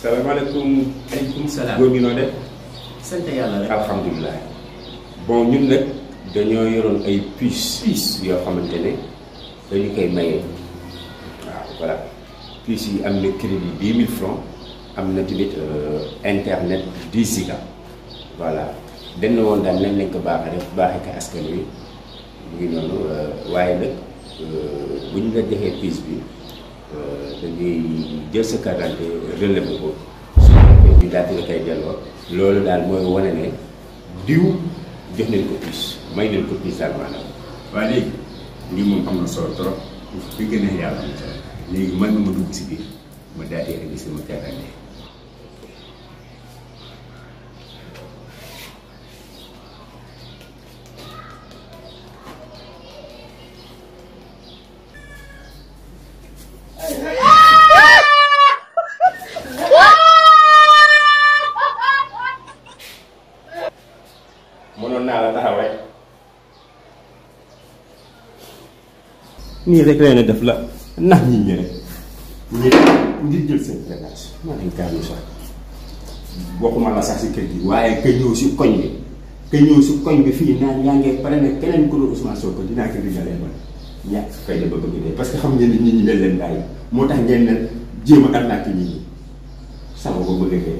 salaamaaleykum. aleykum salaam. góor gi noo def. sant yàlla rek. alhamdulilah. bon ñun nag dañoo yoroon ay puces yoo xamante ne dañu koy maye waaw voilà puces yi am na crédit 10 000 francs am na tamit internet 10 giga voilà dañ na woon daal nañ ko baaxee rek baaxee ko askan wi mu ngi noonu waaye nag bu ñu la joxee puce bi dañuy jël sa carte d'identité relevé ko su ko ñu daal di la koy delloo loolu daal mooy wane ne diw jox nañ ko puce may nañ ko puce daal maanaam. waaye léegi lii moom am na solo trop fi gën a yàlla am solo léegi mën nga ma dugg si biir ma daal di indi sama carte d'identité. mënoon naa la taxaw rek nii rek lay na def la nax nit ñi rek ngir jël seen bagage maa nañ kaanu sax bokkuma la sax si kër gi waaye ka ñëw si koñ bi ka ñëw si koñ bi fii naan yaa ngee pare ne keneen ku dul Ousmane Sonko dinaa ko rigalee man ñàkk fay da bëgg dee parce que xam ngeen ne nit ñi dañ leen bàyyi moo tax ngeen ne jéem a arnaque nit ñi sama ko bëgg dee